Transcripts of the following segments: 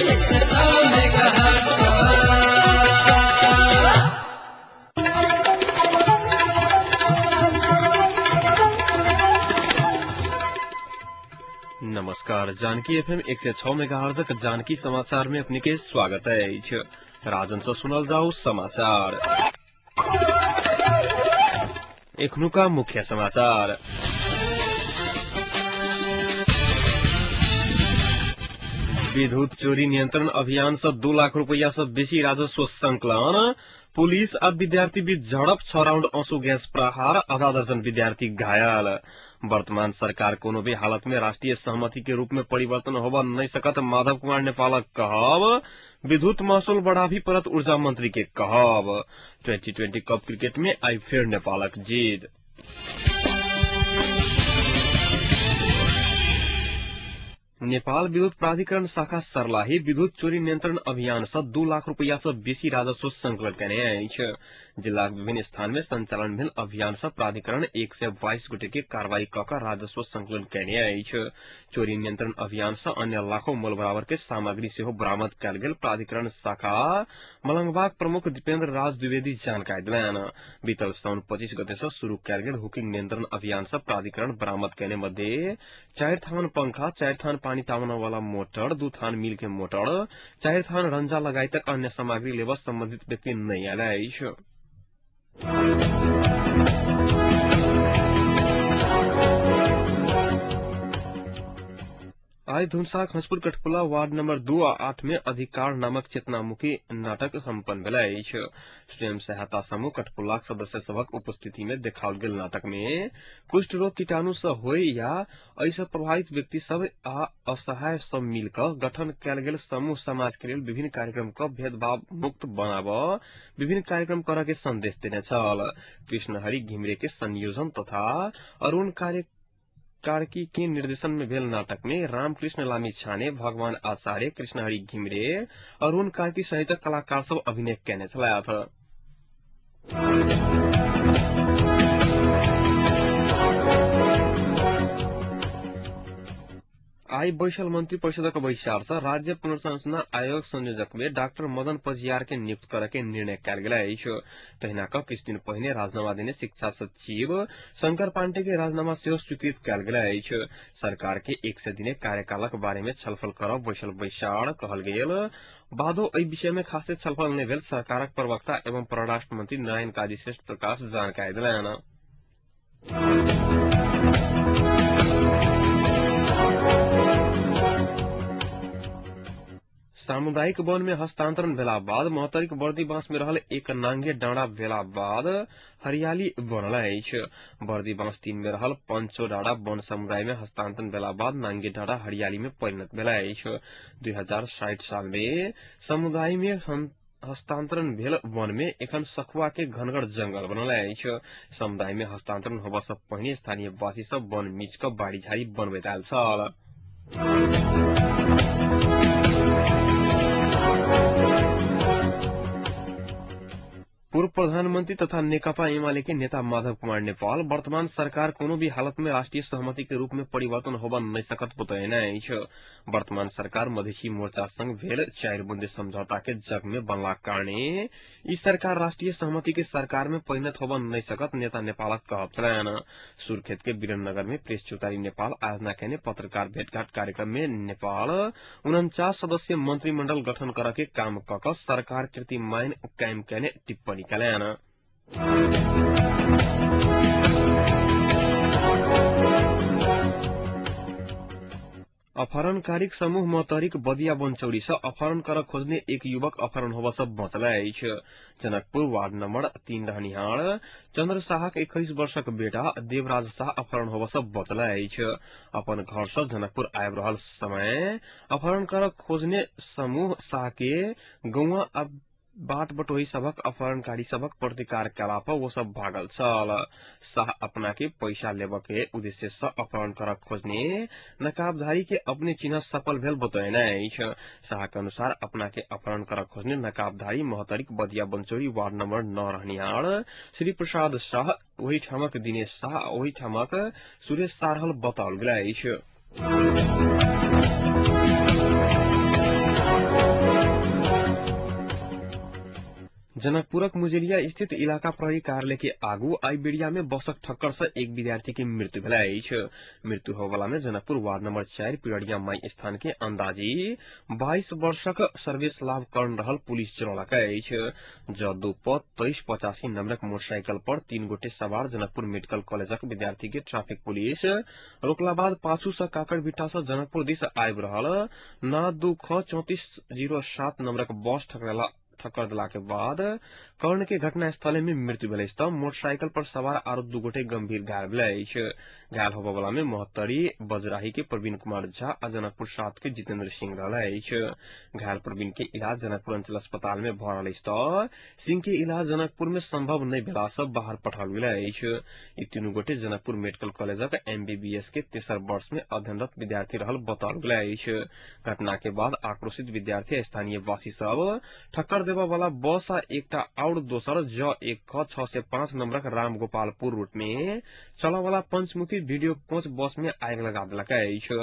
106 megahertz पर। नमस्कार, Janaki FM 106 मेगाहर्जक Janaki समाचार में अपने के स्वागत अछि। राजन से सुनल जाऊ समाचार। एखनुका मुख्य समाचार। विद्युत चोरी नियंत्रण अभियान से 2 लाख रुपया से बेसी राजस्व संकलन। पुलिस आ विद्यार्थी बीच झड़प, 6 राउंड आंसू गैस प्रहार, आधा दर्जन विद्यार्थी घायल। वर्तमान सरकार कोनो भी हालत में राष्ट्रीय सहमति के रूप में परिवर्तन होब नहीं सकत, माधव कुमार नेपालक कहब। विद्युत महसूल बढ़ाबी परत ऊर्जा मंत्री के कहब। 2020 कप क्रिकेट में आई फेर नेपालक जीत। नेपाल विद्युत प्राधिकरण शाखा सर्लाही विद्युत चोरी नियंत्रण अभियान से 2 लाख रुपया से बेसी राजस्व संकलन केने अछि। जिलाक विभिन्न स्थान में संचालन भेल अभियान से प्राधिकरण 122 गोटे के कार्रवाई क क राजस्व संकलन केने अछि। चोरी नियंत्रण अभियान से अन्य लाखों मोल बराबर के सामग्री सेहो बरामद कयल गेल प्राधिकरण शाखा मलंगबाक प्रमुख दीपेंद्र राज द्विवेदी जानकारी देलनि। बीतल साउन 25 गते से शुरू कयल गेल हुकिंग नियंत्रण अभियान से प्राधिकरण बरामद केने मध्ये 4 थान पंखा, 4 थान पानी तामन वाला मोटर, 2 थान मिल के मोटर, 4 थान रंजा लगायतक अन्य सामग्री लेबऽ संबंधित व्यक्ति नहि आयल अछि। आइ धुनसाक हंसपुर कठपुला वार्ड नंबर 2 आ 8 में अधिकार नामक चेतनामुखी नाटक संपन्न भेल अछि। स्वयं सहायता समूह कठपुलाक सदस्य सभक उपस्थिति में देखाओल गेल नाटक में कुष्ठ रोग कीटाणु से होय या एहि से प्रभावित व्यक्ति सब आ असहाय सब मिल कऽ गठन कयल गेल समूह समाज के लेल विभिन्न कार्यक्रम क भेदभाव मुक्त बनाब विभिन्न कार्यक्रम करऽ के संदेश देने छल। कृष्णहरि घिमिरे के संयोजन तथा अरुण कार्की के निर्देशन में भेल नाटक में रामकृष्ण लामी छाने, भगवान आचार्य, कृष्णहरि घिमिरे, अरुण कार्की सहित कलाकार सब अभिनय केने छलथि। आई बैसल मंत्री परिषदक बैसार से राज्य पुनर्संरचना आयोग संयोजक में डॉक्टर मदन पजियार के नियुक्त करे के निर्णय कयल गेल अछि। तहिना क किछु दिन पहिने राजीनामा देने शिक्षा सचिव शंकर पांडे के राजीनामा सेहो स्वीकृत कयल गेल अछि। सरकार के 100 दिने कार्यकालक बारे में छलफल करब बैसल बैसार कहल गेल बादो एहि विषय में खासे छलफल नहि भेल सरकारक प्रवक्ता एवं परराष्ट्र मंत्री नारायण काजी श्रेष्ठ प्रकाश जानकारी देलनि। सामुदायिक वन में हस्तांतरण भेला बाद महतरीक बर्दी बांस में रहल एक नांगे डाँडा भेला बाद हरियाली बनल अछि। बर्दी बांस 3 में रहल पंचो डाँडा वन समुदाय में हस्तांतरण भेला बाद नांगे डाँडा हरियाली में परिणत भेल अछि। 2060 साल में समुदाय में हस्तांतरण भेल वन में एखन सखुआ के घनगर जंगल बनल अछि। समुदाय में हस्तांतरण होबऽ सँ पहिने स्थानीय वासी सब वन मीच कऽ बाड़ी झाड़ी बनबैत आयल छल। पूर्व प्रधानमंत्री तथा नेकपा एमाले के नेता माधव कुमार नेपाल वर्तमान सरकार कोनो भी हालत में राष्ट्रीय सहमति के रूप में परिवर्तन होब नहीं सकत बतौने अछि। वर्तमान सरकार मधेसी मोर्चा संग भेल 4 बुंदे समझौता के जग में बनला कारणे ई सरकार राष्ट्रीय सहमति के सरकार में परिणत होब नहीं सकत नेता नेपालक कहब छलनि। सुर्खेत के वीरनगर में प्रेस चौतारी नेपाल आयोजना केने पत्रकार भेटघाट कार्यक्रम में नेपाल 49 सदस्यीय मंत्रिमंडल गठन कर के काम क क सरकार कीर्तिमान कायम केने टिप्पणी कल्याण। अपहरणकारीक समूह महतरीक बदिया बनचौरी से अपहरण कर खोजने एक युवक अपहरण होबऽ से बचल अछि। जनकपुर वार्ड नंबर 3 रहनिहार चंद्र शाहक 21 वर्षक बेटा देवराज शाह अपहरण होबऽ से बचल अछि। अपन घर से जनकपुर आबि रहल समय अपहरण कर खोजने समूह शाह के गौवा बाट बटोही सभक अपहरणकारी सभक प्रतिकार कयला पर ओ सब भागल छल। शाह अपना के पैसा लेबऽ के उद्देश्य से अपहरण कर खोजने नकाबधारी के अपने चिन्ह सफल भेल बतौने अछि। शाह के अनुसार अपना के अपहरण कर खोजने नकाबधारी महतरीक बदिया बनचौरी वार्ड नंबर 9 रहनिहार श्री प्रसाद शाह, ओहि ठामक दिनेश शाह, ओहि ठामक सुरेश शाह रहल बताओल गेल अछि। जनकपुरक मुजेलिया स्थित इलाका प्रहरी कार्यालय के आगू आई बेरिया में बसक ठक्कर से एक विद्यार्थी के मृत्यु भेल अछि। मृत्यु होबला में जनकपुर वार्ड नंबर 4 पिरड़िया माई स्थान के अंदाजी 22 वर्षक सर्वेश लाभ कर्ण रहल पुलिस जनौलक अछि। ज 2 प 2385 नंबरक मोटरसाइकिल पर 3 गोटे सवार जनकपुर मेडिकल कॉलेजक विद्यार्थी के ट्रैफिक पुलिस रोकला बाद पाछू से काकड़भिट्टा से जनकपुर दिस आबि रहल ना 2 ख 3407 नंबरक बस ठक्कर देला के बाद कर्ण के घटनास्थल में मृत्यु भेल अछि। मोटरसाइकिल पर सवार आरो 2 गोटे गंभीर घायल भेल अछि। घायल होबय वाला में महोत्तरी बजराही के प्रवीण कुमार झा आ जनकपुर 7 के जितेंद्र सिंह रहल अछि। घायल प्रवीण के इलाज जनकपुर अंचल अस्पताल में भ रहल अछि त सिंह के इलाज जनकपुर में संभव नहि भेला सँ बाहर पठाओल गेल अछि। ई तीनू गोटे जनकपुर मेडिकल कॉलेजक एमबीबीएस के तेसर वर्ष में अध्ययनरत विद्यार्थी रहल बताओल गेल अछि। घटना के बाद आक्रोशित विद्यार्थी स्थानीय वासी सब ठक्कर देबय वाला बस आ एकटा और दोसर ज 1 ख 605 नंबरक रामगोपालपुर रूट में चलय वाला पंचमुखी वीडियो कोच बस में आगि लगा देलक अछि।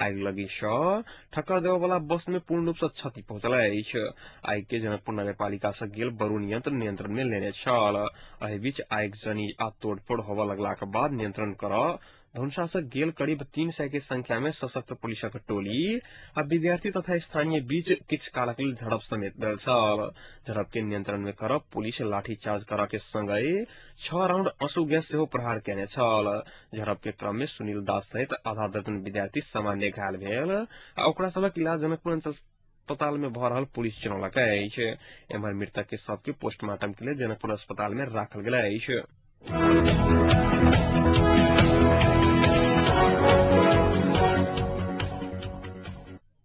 आगि लगी सँ ठक्कर देबय वाला बस में पूर्ण रूप सँ क्षति पहुंचल अछि। आगि के जनकपुर नगरपालिका सँ गेल बरुण यंत्र नियंत्रण में लेने छल। एहि बीच आगिजनी आ तोड़फोड़ होबय लगलाक बाद नियंत्रण करऽ धनुषा से गेल करीब 300 के संख्या में सशस्त्र पुलिसक टोली आ विद्यार्थी तथा स्थानीय बीच किछु कालक लेल झड़प समेत भेल छल। झड़प के नियंत्रण में करब पुलिस लाठीचार्ज करऽ के संगहि 6 राउंड आंसू गैस सेहो प्रहार केने छल। झड़प के क्रम में सुनील दास सहित आधा दर्जन विद्यार्थी सामान्य घायल भेल आ ओकरा सबक इलाज जनकपुर अंचल अस्पताल में भ रहल पुलिस जनौलक अछि। एम्हर मृतक के सबके पोस्टमार्टम के लेल जनकपुर अस्पताल में राखल गेल अछि।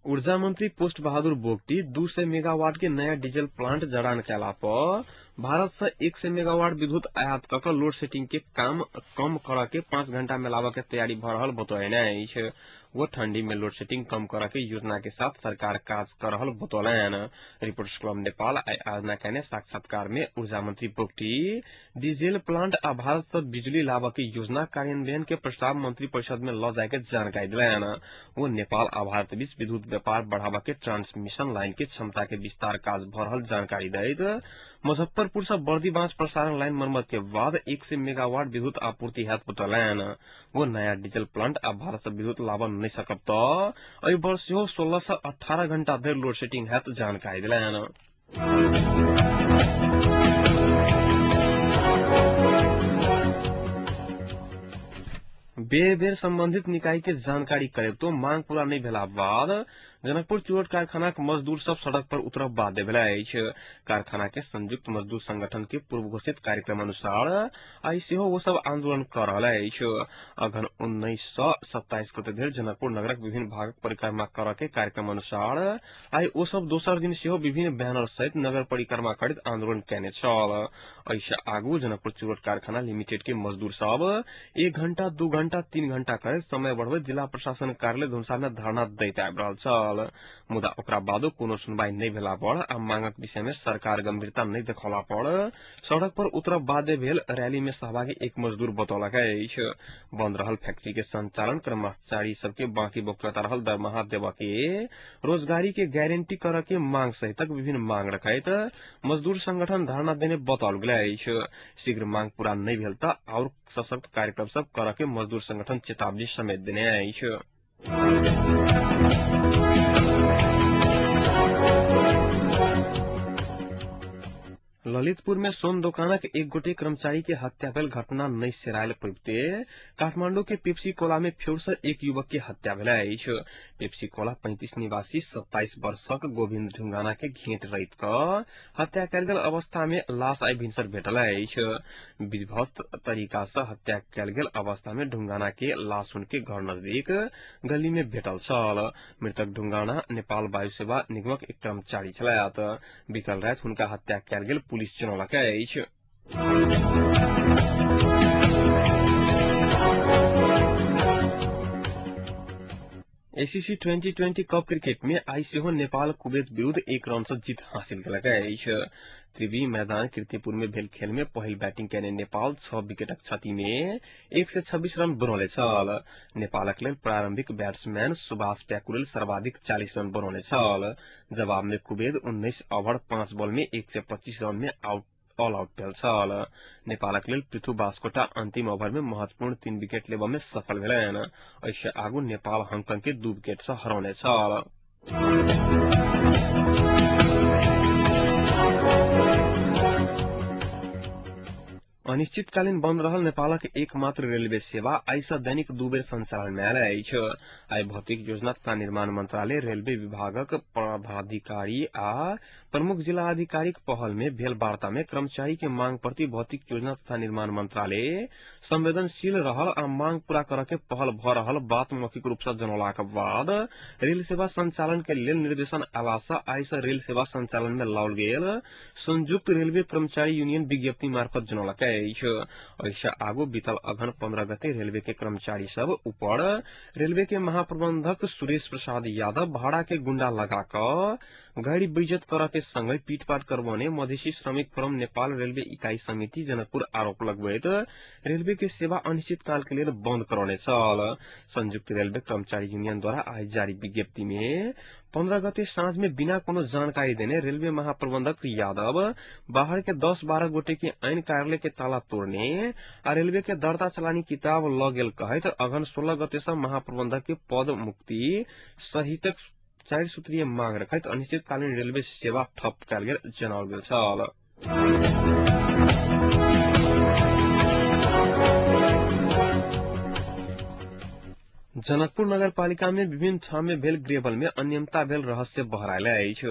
ऊर्जा मंत्री पोस्ट बहादुर बोगटी 200 मेगावाट के नया डीजल प्लांट जड़ान कयला पर भारत से 100 मेगावाट विद्युत आयात क लोड सेटिंग के काम कम करऽ के 5 घंटा में लाबऽ के तैयारी भ रहल बतौने अछि। वो ठंडी में लोड सेटिंग कम करऽ के योजना के साथ सरकार काज कर रहल बतौलनि। रिपोर्टर्स क्लब नेपाल आइ आयोजना कयने साक्षात्कार में ऊर्जा मंत्री बोगटी डीजल प्लांट आ भारत से बिजली लाबऽ के योजना कार्यान्वयन के प्रस्ताव मंत्री परिषद में ल जाय के जानकारी दिलनि। वो नेपाल आ भारत बीच विद्युत व्यापार बढ़ावा के ट्रांसमिशन लाइन के क्षमता के विस्तार काज भ रहल जानकारी दैत मुजफ्फरपुर से बर्दीबांस प्रसारण लाइन मरम्मत के बाद 100 मेगावाट विद्युत आपूर्ति हैत बतौलनि। वो नया डीजल प्लांट आ भारत से विद्युत लाबऽ नहि सकब त एहि वर्ष सेहो 16 से 18 घंटा धरि लोड सेटिंग हैत जानकारी दिलनि। बेर बेर संबंधित निकाय के जानकारी करेब तो मांग पूरा नहीं भेला बाद जनकपुर चुरट कारखानाक मजदूर सब सड़क पर उतरब बाध्य भेल अछि। कारखाना के संयुक्त मजदूर संगठन के पूर्व घोषित कार्यक्रम अनुसार आइ सेहो ओ सब आंदोलन कर रहल अछि। अगहन 19 से 27 गते धरि जनकपुर नगरक विभिन्न भागक परिक्रमा करऽ के कार्यक्रम अनुसार आइ ओ सब दोसर दिन सेहो विभिन्न बैनर सहित नगर परिक्रमा करैत आंदोलन केने छल। एहिसँ आगू जनकपुर चुरट कारखाना लिमिटेड के मजदूर सब 1 घंटा 2 घंटा 3 घंटा करैत समय बढ़बैत जिला प्रशासन कार्यालय धनुषा में धरना दैत आबि रहल छल। मुदा ओकरा बादो कोनो सुनवाई नहि भेला पर आ मांगक विषय में सरकार गंभीरता नहि देखौला पर सड़क पर उतरब बाध्य भेल रैली में सहभागी एक मजदूर बतौलक अछि। बंद रहल फैक्ट्री के संचालन कर्मचारी सबके बाकी बकाया रहल दरमाहा देबऽ के, रोजगारी के गारंटी करऽ के मांग सहितक विभिन्न मांग रखैत मजदूर संगठन धरना देने बताओल गेल अछि। शीघ्र मांग पूरा नहि भेल त और सशक्त कार्यक्रम सब करऽ के मजदूर संगठन चेतावनी समेत देने अछि। ललितपुर में सोन दोकानक एक गोटे कर्मचारी के हत्या भेल घटना नहि सेरायल पबिते काठमांडू के पेप्सी कोला में फेर से एक युवक के हत्या भेल अछि। पेप्सी कोला 35 निवासी 27 वर्षक गोविंद ढुंगाना के घेंट रैत क हत्या कयल गेल अवस्था में लाश आइ भिनसर भेटल अछि। विभत्स तरीका से हत्या कयल गेल अवस्था में ढुंगाना के लाश हुनके घर नजदीक गली में भेटल छल। मृतक ढुंगाना नेपाल वायु सेवा निगमक एक कर्मचारी छलथि। बीतल राति हुनका हत्या कयल गेल पुलिस जनौलक अछि। एसीसी 2020 कप क्रिकेट में आइ सेहो नेपाल कुवैत विरूद्ध 1 रन से जीत हासिल केलक अछि। त्रिवी मैदान कीर्तिपुर में भेल खेल में पहिल बैटिंग केने नेपाल 6 विकेटक क्षति में 126 रन बनौने छल। नेपालक लेल प्रारंभिक बैट्समैन सुभाष प्याकुरेल सर्वाधिक 40 रन बनौने छल। जवाब में कुवैत 19 ओभर 5 बॉल में 125 रन में ऑल आउट भेल छल। नेपालक लेल पृथु बास्कोटा अंतिम ओभर में महत्वपूर्ण 3 विकेट लेबऽ में सफल भेलनि। एहिसँ आगू नेपाल हांगकांग के 2 विकेट से हरौने छल। अनिश्चितकालीन बंद रहल नेपालक एकमात्र रेलवे सेवा आइ सँ दैनिक 2 बेर संचालन मे आयल अछि। आइ भौतिक योजना तथा निर्माण मंत्रालय रेलवे विभागक पदाधिकारी आ प्रमुख जिला अधिकारीक पहल में भेल वार्ता में कर्मचारी के मांग प्रति भौतिक योजना तथा निर्माण मंत्रालय संवेदनशील रहल आ मांग पूरा करऽ के पहल भऽ रहल बात मौखिक रूप सँ जनौलाक बाद रेल सेवा संचालन के लेल निर्देशन आला सँ आइ सँ रेल सेवा संचालन में लाओल गेल संयुक्त रेलवे कर्मचारी यूनियन विज्ञप्ति मार्फत जनौलक अछि। एहिसँ आगू बीतल अघन 15 गते रेलवे के कर्मचारी सब ऊपर रेलवे के महाप्रबंधक सुरेश प्रसाद यादव भाड़ा के गुंडा लगा कऽ गाड़ी बेइज्जत करऽ के संगहि पीटपाट करबौने मधेसी श्रमिक फोरम नेपाल रेलवे इकाई समिति जनकपुर आरोप लगबैत रेलवे के सेवा अनिश्चित काल के लेल बंद करौने छल। संयुक्त रेलवे कर्मचारी यूनियन द्वारा आइ जारी विज्ञप्ति में 15 गते साँझ में बिना कोनो जानकारी देने रेलवे महाप्रबंधक यादव बाहर के 10-12 गोटे के ऐन कार्यालय के ताला तोड़ने आ रेलवे के दर्ता चलानी किताब ल गेल कहैत अघन 16 गते सँ महाप्रबंधक के पद मुक्ति सहितक 4 सूत्रीय मांग रखैत अनिश्चितकालीन रेलवे सेवा ठप कयल गेल जनाओल गेल छल। जनकपुर नगरपालिका में विभिन्न ठाम में भेल ग्रेवल में अनियमितता भेल रहस्य बहरायल अछि।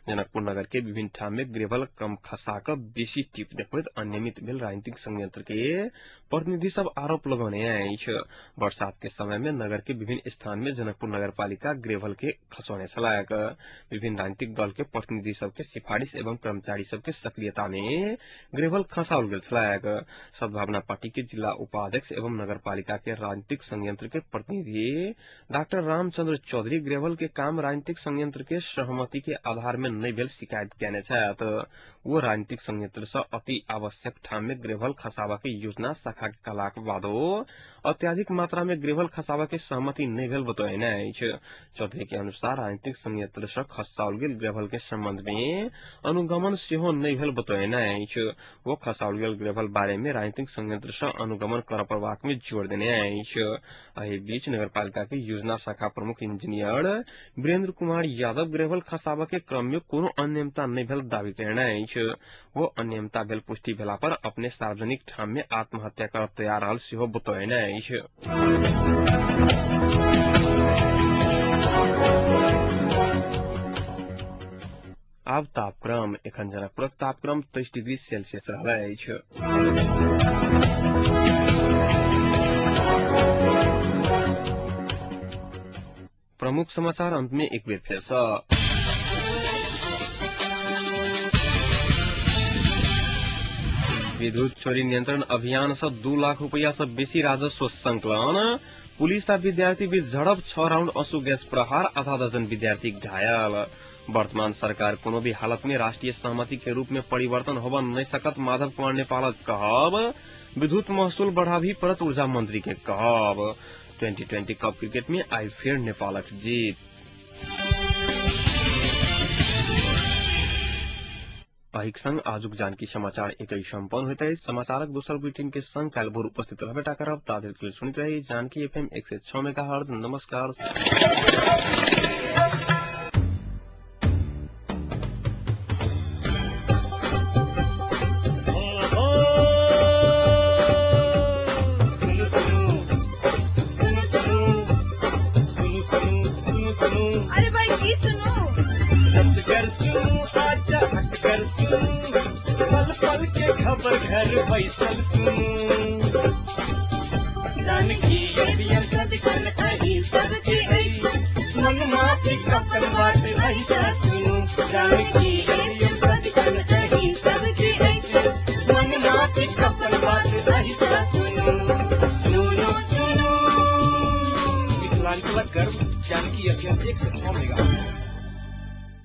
जनकपुर नगर के विभिन्न ठाम में ग्रेवल कम खसा कऽ बेसी टिप देखबैत अनियमित भेल राजनीतिक संयंत्र के प्रतिनिधि सब आरोप लगौने अछि। बरसात के समय में नगर के विभिन्न स्थान में जनकपुर नगरपालिका ग्रेवल के खसौने छलैक। विभिन्न राजनीतिक दल के प्रतिनिधि सबके सिफारिश एवं कर्मचारी सबके सक्रियता में ग्रेवल खसाओल गेल छलैक। सद्भावना पार्टी के जिला उपाध्यक्ष एवं नगरपालिका के राजनीतिक संयंत्र के प्रतिनिधि डॉक्टर रामचंद्र चौधरी ग्रेवल के काम राजनीतिक संयंत्र के सहमति के आधार में नहीं भेल शिकायत केने छथि। वो राजनीतिक संयंत्र से अति आवश्यक ठाम में ग्रेवल खसाबा के योजना शाखा के कहलाक बादो अत्यधिक मात्रा में ग्रेवल खसाबा के सहमति नहीं भेल बतौने अछि। चौधरी के अनुसार राजनीतिक संयंत्र से खसाओल गेल ग्रेवल के संबंध में अनुगमन सेहो नहीं भेल बतौने अछि। वो खसाओल गेल ग्रेवल बारे में राजनीतिक संयंत्र से अनुगमन करऽ पड़बाक में जोर देने अछि। एहि बीच नगरपालिका के योजना शाखा प्रमुख इंजीनियर वीरेंद्र कुमार यादव ग्रेवल खसाबा के क्रम में कोनो अनियमितता नहीं भेल दावी केने अछि। वो अनियमितता भेल पुष्टि भेला पर अपने सार्वजनिक ठाम में आत्महत्या करब तैयार रहल सेहो बतौने अछि। आब तापक्रम। एखन जनकपुरक तापक्रम 23 डिग्री सेल्सियस रहल अछि। प्रमुख समाचार अंत में एक बेर फेर सँ। विद्युत चोरी नियंत्रण अभियान सँ 2 लाख रुपया सँ बेसी राजस्व संकलन। पुलिस आ विद्यार्थी बीच झड़प, 6 राउंड आंसू गैस प्रहार, आधा दर्जन विद्यार्थी घायल। वर्तमान सरकार कोनो भी हालत में राष्ट्रीय सहमति के रूप में परिवर्तन होबऽ नहीं सकत, माधव कुमार नेपालक कहब। विद्युत महसूल बढ़ाबी पड़त, ऊर्जा मंत्री के कहब। 2020 कप क्रिकेट में आई फेर नेपालक जीत। एहिक संग आजुक जानकी समाचार एतहि सम्पन्न होइत अछि। समाचारक दोसर बुलेटिन के संग काल्हि भोर उपस्थित रहबे टा करब। ता धरि के लेल सुनैत रही जानकी एफएम 106 मेगाहर्ट्ज। नमस्कार। अरे भाई की सुनू, पल पल के खबर घर बैसल सुनू, जानकी एफएम सदिखन अहीं सबके अछि, मन माफी कपन बात ऐसा सुनू, जानकी एफएम सदिखन अहीं सबके अछि, मन माफी कपन बात ऐसा सुनू, सुनू सुनू मिथिलांचलक गर्व जानकी। FM 106 mega.